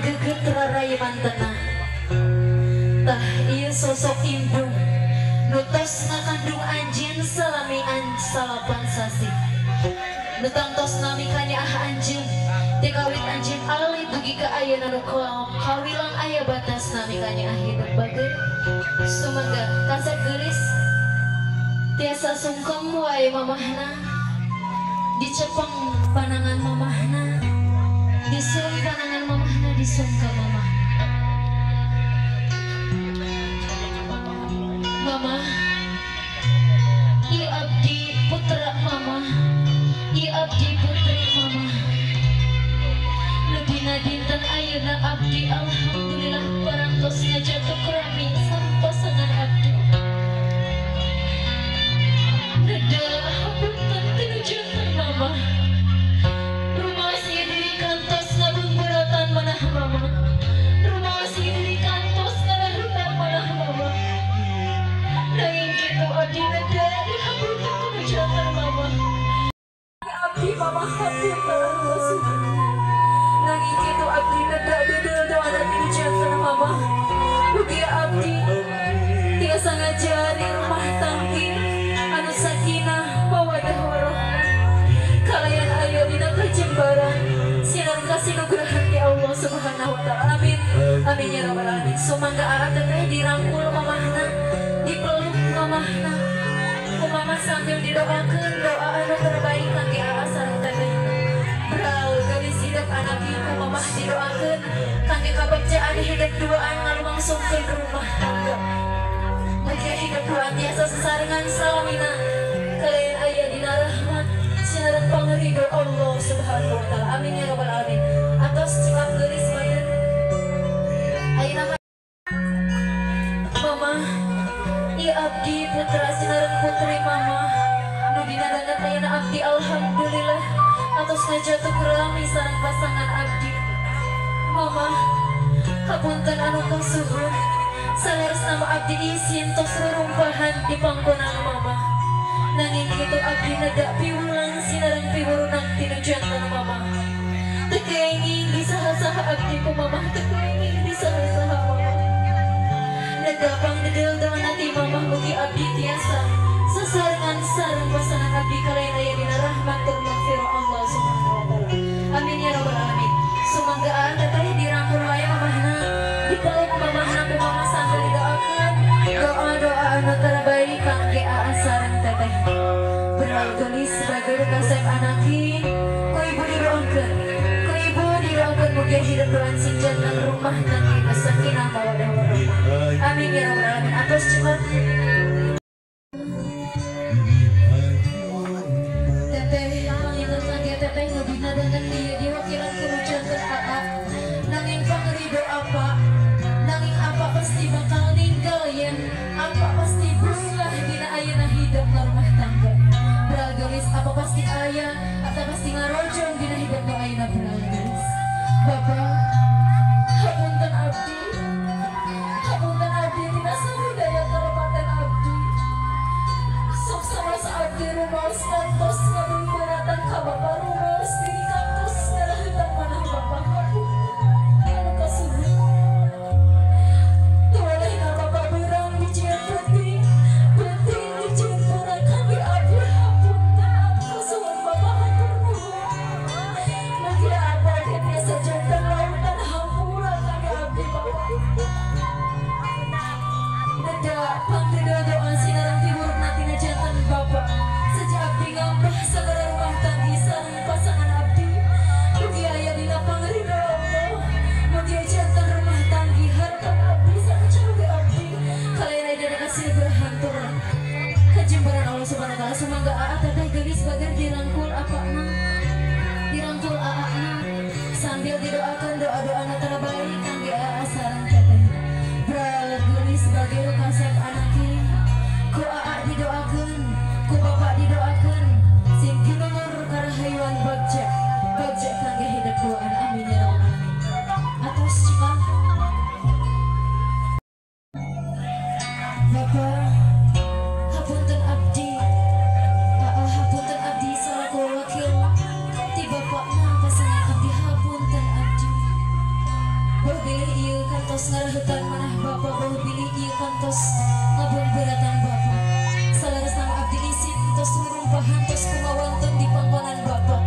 geget rarayeman tenang. Tah ieu sosok indung nu tos ngakandung anjeun salami salapan sasih. Nu tangtos nami kanyaah anjeun ti kawit anjeun alit dugi ka ayeuna nu kawilang aya batas nami kanyaah hidup bager. Sumangga kasep geulis tiasa sungkem wae mamahna, dicepeng panangan mamahna, disung panangan mamahna, disungkem mamahna. Mama, ieu abdi putra mama, ieu abdi putri mama. Nu dina dinten ayeuna abdi alhamdulillah parantos ngajatuk rami sareng pasangan abdi. Neda hapunten tinu janten mama. Rumaos ieu diri kantos ngabungburatan manah mama. Rumaos ieu diri kantos ngarahutan manah mama. Nanging kitu abdi neda dihapunten tinu janten mama. Abdi mama hapunten anu kasuhun. Nanging kitu abdi neda deudeuh doana tinu janten mama. Mugi abdi tiasa ngajari rumah tanggi anu sakinah mawadah warohmah. Kalayan aya dina kajembaran sinar kasinugrahan ti Allah Subhanahu wa taala. Amin. Amin ya rabbal alamin. Sumangga aa teteh dirangkul mamahna, dipeluk mamahna. Ku mama sambil didoakeun doa anu terbaik kangge aa sareng teteh. Bral geulis hidup anak ku mamah didoakeun kangge kabagjaan hidup duaan ngalumangsungkeun rumah tangga. Mugia hidup duaan tiasa sesarengan salamina kalian aya dina rahmat sinareng pangridho Allah Subhanahu wa taala. Amin ya rabbal alamin. Atos cekap geulis bager. Ayeuna mama, ieu abdi putra sinareng putri mama nu dina danget ayeuna abdi alhamdulillah atos ngajatuk rami sareng pasangan abdi. Mama, hapunten anu kasuhun. Saleres nama abdi isin tos rurumpahan di pangkonan mama. Nanging kitu abdi neda piwulang sinareng piwurunak tinu janten mama. Teu kenging disaha-saha abdi ku mama, teu kenging disaha-saha mama. Neda pangdedeul doana ti mama mugi abdi tiasa sasarengan sareng pasangan abdi kalayan aya dina rahmat tur magfirah Allah Subhanahu wa taala. Amin ya rabbal alamin. Sumangga aa teteh dirangkul wae mamahna, dipeluk mamahna ku mama sambil didoakeun doa-doa anu terbaik kangge aa sareng teteh. Beral geulis bager kasep anaki, ku ibu didoakeun, ku ibu didoakeun mugi hidup duaan sing janten rumah tangga sakinah mawaddah warahmah. Amin ya rabbal alamin. Atos cekap. Teteh panginten kangge teteh nu dina danten dieu diwakilan ku nu janten aa. Nanging pangrido apa? Nanging apa pasti bakal ninggal yen apa pasti bungah dina ayeuna hidup rumah tangga. Beral geulis apa pasti aya atau pasti ngarojong dina hidup nu ayeuna beral geulis. Bapak, hapunten abdi. Hapunten abdi tina sabudaya kalepatan abdi. Sok samas abdi rumaos kantos ngabungburatan ka bapa rumaos diri kantos ngarahutan manah bapa. Anu kasuhun. Tuwalehna bapa beurang dijieun peuting, peuting dijieun beurang kangge abdi hapunten anu kasuhun bapa hatur nuhun. Mugi apa ge tiasa janten lautan hampura kangge abdi bapa. Neda pangdedodoan sinareng piwurukna tina janten bapa. Sejak abdi ngambah sagara rumah tanggi sareng pasangan abdi. Mugi aya dina pangridho Allah. Mugi janten rumah tanggi harapan abdi sareng caroge abdi. Kalayan aya dina kasinugrahan tur kajembaran Allah Subhanahu wa taala. Sumangga aa teteh geulis bager dirangkul apana, dirangkul aana sambil didoakan doa-doa nu terbaik kangge aa sareng teteh. Bral geulis bager kasep anaki, ku aa didoakeun, ku bapak didoakeun sing kinulur karahayuan bagja, bagja kangge hidup duaan. Amin ya rabbal alamin. Atos cekap. Bapak, hapunten abdi, aa hapunten abdi salaku wakil ti bapakna pasangan abdi hapunten abdi. kantos ngarahetan manah bapa bau bilih ieu kantos ngabungberatan bapa. Salaresna abdi isin tos rurumpahan tos kumawonten di pangkonan bapa.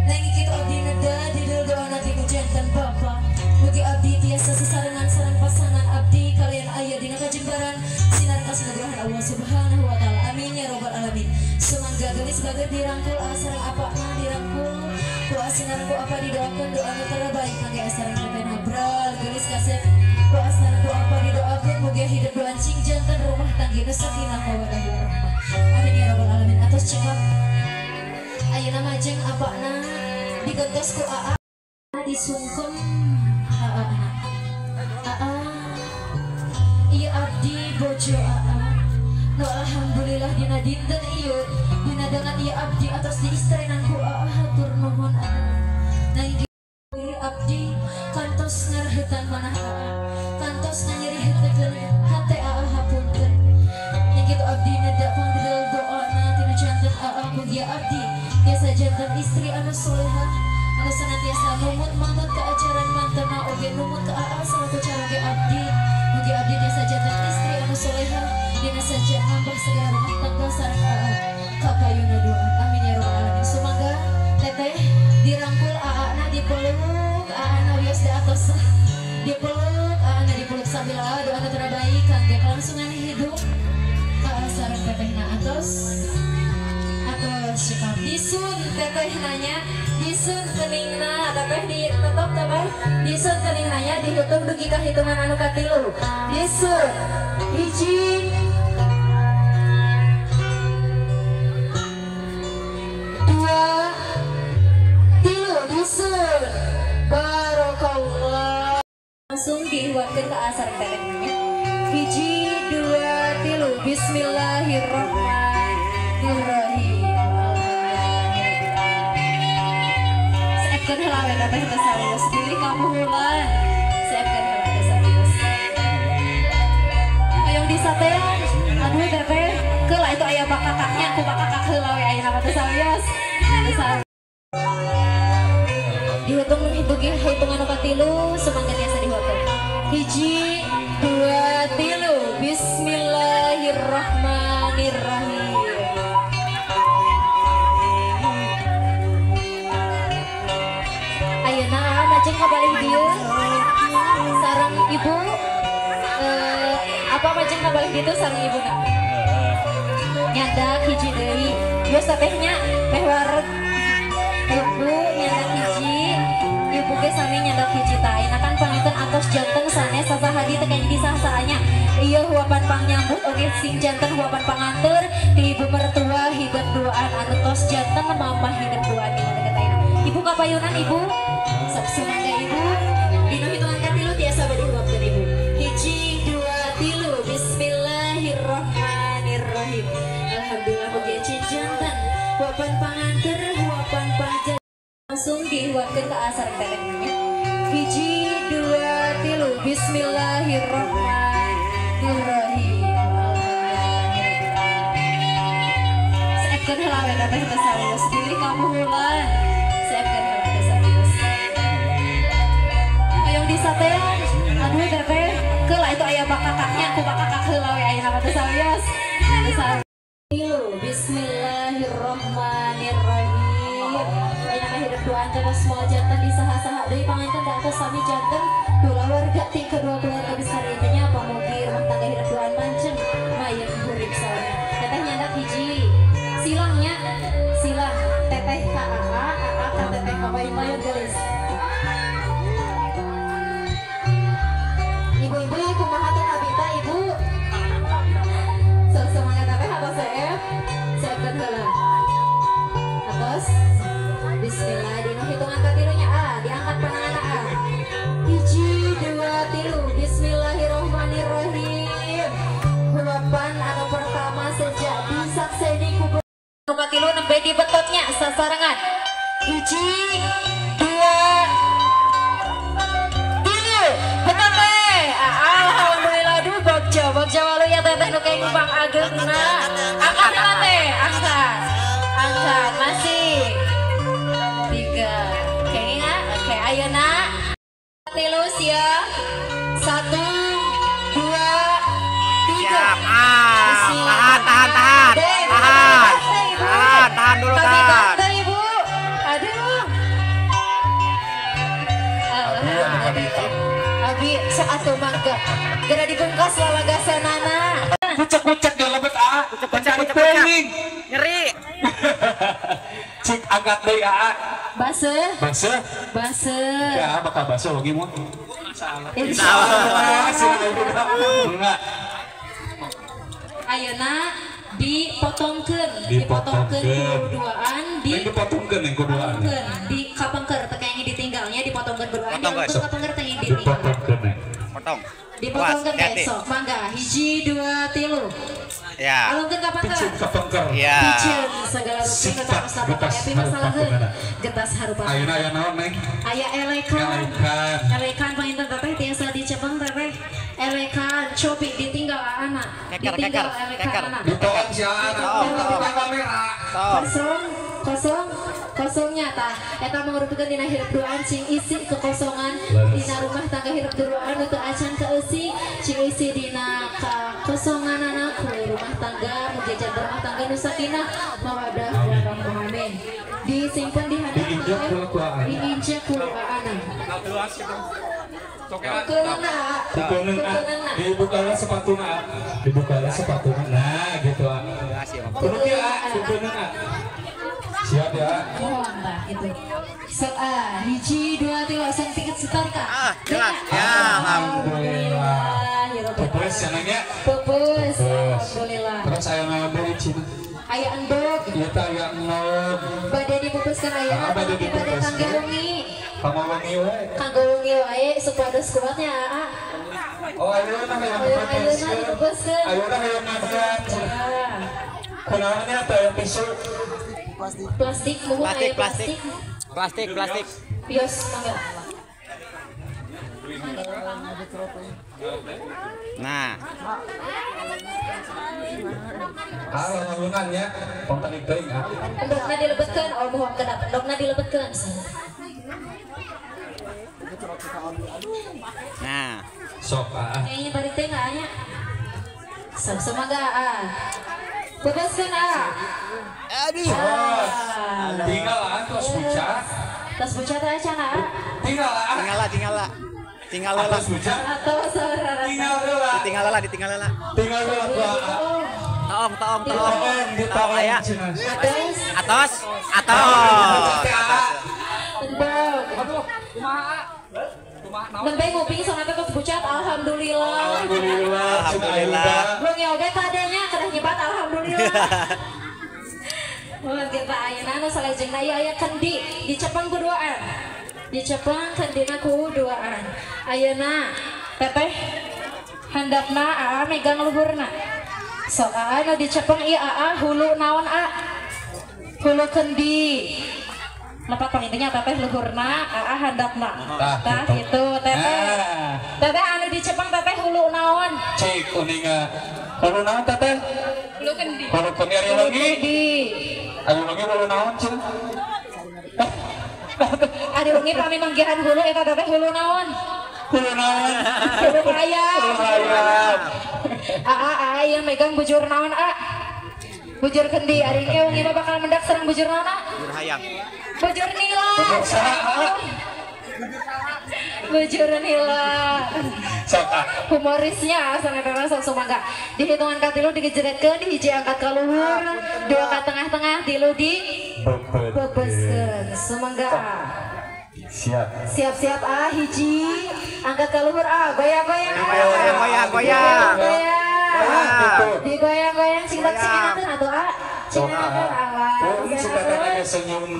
Nanging kitu abdi neda didel doana ti janten bapa. Mugi abdi tiasa sesarengan sareng pasangan abdi kalian aya dina kajembaran sinar kasenugrahan Allah Subhanahu wa taala. Amin ya robbal alamin. Sumangga geulis bager dirangkul sareng apana dirangkul ku asinar ku apa didoakeun doa nu terbaik kangge sareng tetehna bral geulis kasep ku asinar ku apa didoakeun mugi hidup doan cing janten rumah tangga nu sakinah mawaddah warahmah. Amin ya robbal alamin. Atos cekap ayeuna majeng apana digentos ku aa disungkem aa aa ieu abdi bojo aa nu alhamdulillah dina dinten ieu dina dengan ieu abdi atos diistrenan ku aa hatur nuhun aa nanging abdi kantos ngarahetan manah aa kantos nganyeri hate aa hapunten nya kitu abdi neda pangdedel doana tina janten aa mugia abdi tiasa janten istri anu solehah anu senantiasa numut manut ke ajaran mantena oge numut ke aa salaku caroge abdi mugi abdi tiasa janten istri anu solehah dina saja nambah segala rumah tangga sareng aa kapayuna doa. Amin ya robbal alamin. Sumangga teteh dirangkul aa na dipeluk aa na wios di atos dipeluk aa na dipeluk sambil aa doa nu terbaik kangge kelangsungan hidup aa sareng tetehna atos atos cekap disun teteh nanya disun keningna teteh ditutup teteh disun kening nanya dihitung dugi ka hitungan anu katilu disun hiji dua tilu disun barokallah langsung dihuatkeun ka asar tetehnya hiji dua tilu bismillahirrahmanirrahim. Siapkan heula we teteh teh serius pilih kamuhulan siapkan heula teh serius hoyong disatean aduh teteh keula itu aya bakakaknya ku bakakak heula we ayeuna mah teh serius dihitung dugi hitungan nu katilu sumangga tiasa dihuatkeun hiji dua tilu bismillahirrahmanirrahim. Ayeuna majeng kabalih dieu sareng ibu apa majeng kabalih ditu sareng ibuna nyandak hiji deui geus tetehnya meh wareg ibu nyandak hiji ibu ge sami nyandak hiji tah ayeuna kan panginten atos janten sanes sasahadi teh kayaknya disahsaanya ieu huapan pangnyambut oge sing janten huapan panganteur ti ibu mertua hidup duaan anu tos janten mamah hidup duaan dina deket ayeuna ibu kapayunan ibu sok sumangga ibu dina hitungan katilu tiasa bade huapkeun ibu hiji dua tilu bismillahirrahmanirrahim. Alhamdulillah mugi janten huapan panganteur huapan panjang langsung dihuatkeun ka asar tetehnya hiji dua tilu bismillahirrahmanirrahim. Siapkan heula we teteh teh serius pilih kamuhulan siapkan heula teh serius hoyong disatean aduh teteh keula itu aya bakakaknya ku bakakak heula we ayeuna mah teh serius tilu bismillahirrahmanirrahim. Ayeuna mah hidup duaan terus moal janten disaha-saha deui panganten da atos sami janten kulawarga ti kedua keluarga besar ieu nya pamugi rumah tangga hidup duaan mancen mayen hurip saurna. Teteh nyandak hiji silangnya silang teteh ka aa aa ka teteh ka payun geulis. Ibu-ibu kumaha teh kabita ibu sok semangat teteh atau seep siapkan heula atos bismillah dina hitungan katilunya a diangkat panangan a hiji dua tilu bismillahirrahmanirrahim. Huapan anu pertama sejak disakseni ku nu katilu nembe dibetotnya sasarengan hiji dua tilu betot teh. Alhamdulillah duh bagja bagja waluya teteh nu kayak pang ageungna angkat heula teh angkat angkat masih tiga kayaknya oke ayeuna tilu sia 1, 2, 3. Siap. Ah, tahan, tahan, tahan. Tahan. Tahan, tahan dulu, tahan. Ibu. Aduh. Abi saat mangga. Geura dibungkas lalagasanana. Kucek-kucek di lebet ah. Kucek-kucek. Nyeri. Cik angkat deui aa. Baseuh. Baseuh. Baseuh. Ya bakal baseuh lagi mah. Insyaallah. Enggak. Ayeuna dipotongkeun, dipotongkeun kuduaan, dipotongkeun yang kuduaan. Di kapengker teh kayaknya ditinggalnya dipotongkeun berduaan, di kapengker teh ditinggal. Dipotongkeun. Potong. Dipotongkeun besok. Mangga 1, 2, 3. Ya. Alungkeun kapengker. Ya. Piceun segala rupi getas tapi masalaheun. Getas harupat. Ayeuna aya naon, Neng? Aya elekan. Elekan panginten teteh tiasa dicepeng teteh. Elekan cobi ditinggal anak. Ditinggal elekan anak. Ditoong si anak. Kamera. Kosong, kosong, kosongnya tah. Eta mangrupakeun dina hirup duaan cing isi kekosongan dina rumah tangga hirup duaan nu teu acan kaeusi cing isi dina kakosonganana ku rumah tangga mugi janten rumah tangga nu sakinah mawaddah warahmah amin. Disimpen di handap diinjek ku anak. Kukeunana, dibukalah sepatuna, dibukalah sepatuna. Nah, gitu ah. Kudu ya, kukeunana. Siap ya. Mohon lah itu. Set A, 1, 2, 3, langsung tiket setor kak. Ah, jelas. Ya, alhamdulillah. Pupus ya nanya. Pupus, alhamdulillah. Terus aya naon deui cina? Aya endog. Ieu teh aya endog. Bade dipupuskeun aya. Bade dipupuskeun. Kanggo wengi. Kanggo wengi we. Kanggo wengi wae supados kuatnya aa. Oh, ayeuna hayang dipupuskeun. Ayeuna hayang ngajian. Kunaon nya teh aya tisu? Plastik, muhun aya plastik. Plastik, plastik. Bios, mangga. Nah. Alungan ya, tong tarik teuing ah. Endogna dilebetkeun, oh mohon kedap endogna dilebetkeun. Nah. Sok ah. Kayaknya tarik teuing ah nya. Sok sumangga ah. Bebaskeun ah. Aduh. Tinggal ah tos bucat. Tos bucat aja ah. Tinggal ah. Tinggal lah, tinggal lah. Tinggal lah. Tos bucat. Tinggal lah. Ditinggal lah, ditinggal lah. Tinggal lah. Toong, toong, toong. Toong aya. Atos, atos. Aduh, kumaha? Nembe nguping sana teh tos bucat, alhamdulillah. Alhamdulillah. Alhamdulillah. Belum ya oge kadenya kedah nyebat alhamdulillah. Mun kita ayeuna nu salajengna ieu aya kendi dicepeng kuduaan. Dicepeng kendina kuduaan. Ayeuna teteh handapna aa megang luhurna. Sok aa nu dicepeng ieu aa hulu naon aa? Hulu kendi. Lepat pangintennya teteh luhurna aa handapna. Tah gitu teteh. Teteh anu dicepeng teteh hulu naon? Cik uninga. Hulu naon teteh? Hulu kendi. Hulu kendi ari wengi. Ari wengi hulu naon cing? Ari wengi pami manggihan hulu eta teteh hulu naon? Hulu naon? Hulu hayam. Hulu hayam. Aa aa yang megang bujur naon a? Bujur kendi ari ge wengi mah bakal mendak sareng bujur naon a? Bujur hayam. Bujur nila. Bujur saha? Bujur nila. Sok ah. Humorisnya sangat sok sumangga. Dihitungan ka tilu digejeretkeun, di hiji angkat ka luhur, dua ka tengah-tengah, tilu di bebeskeun. Sumangga. Siap. Siap-siap ah hiji angkat ka luhur ah, goyang-goyang. Goyang, goyang, goyang. Goyang. Digoyang-goyang sing tak sing enakeun atuh ah. Sing enakeun alah. Si teteh senyum.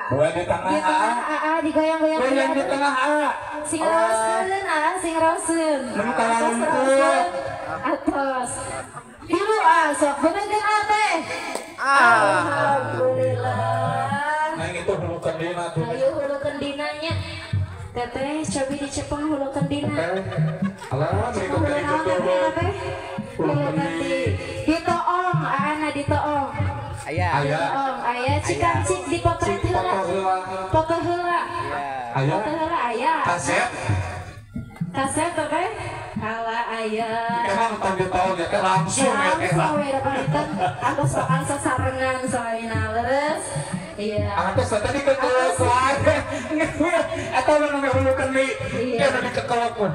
Goyang di tengah Di tengah ah, digoyang-goyang. Goyang di tengah ah. Sing raoseun ah, sing raoseun. Atos, atos. Tilu ah, sok beungeun ah teh. Alhamdulillah. Nah itu hulu kendina tuh. Ayo hulu kendinanya. Teteh cobi dicepeng hulu kendina. Alah, hulu naon teteh? Hulu kendi. Ditoong, aana ditoong. Aya. Ditoong, aya cikancik dipotret heula. Foto heula. Aya. Foto heula aya. Kaset. Kasep teh kala aya. Emang tangga tahun ya teh langsung ya teh. Langsung we panginten atos bakal sasarengan soalna leres. Iya. Atos tadi ke wae. Eta mah nu ngahulukeun deui. Iya dikekelok pun.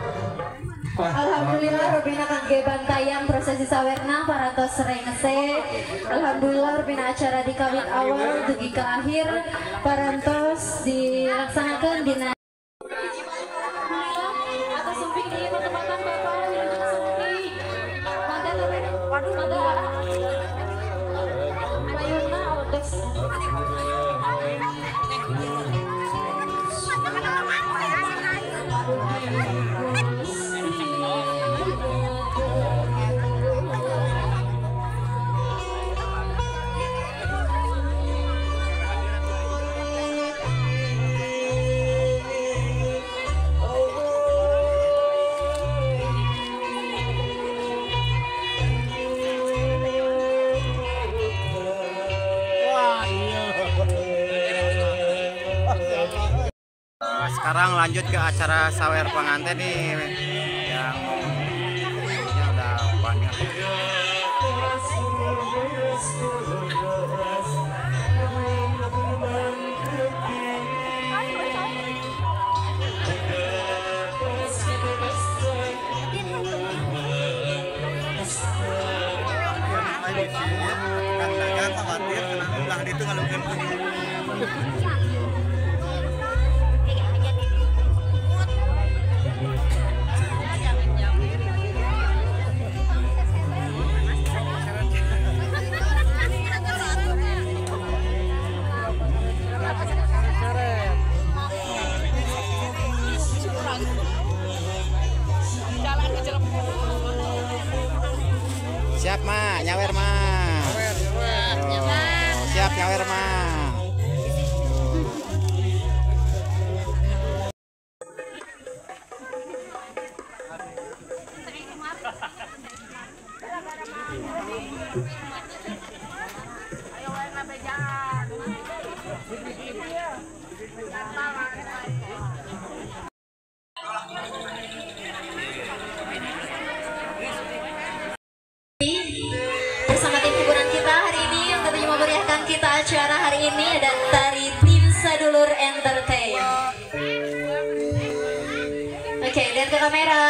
Alhamdulillah rupina kangge bantayang prosesi sawerna parantos rengse. Alhamdulillah rupina acara di kawit awal dugi ke akhir parantos dilaksanakan dina atau sumping di pertempatan Bapak wilujeng sumping. Mangga teteh. Waduh mangga. Payunna odes. Sekarang lanjut ke acara sawer pengantin nih yang udah banyak. Siap ma, nyawer ma. Oh, siap nyawer ma. Bersama tim hiburan kita hari ini yang tentunya memeriahkan kita acara hari ini ada tari Tim Sadulur Entertain. Oke, lihat ke kamera.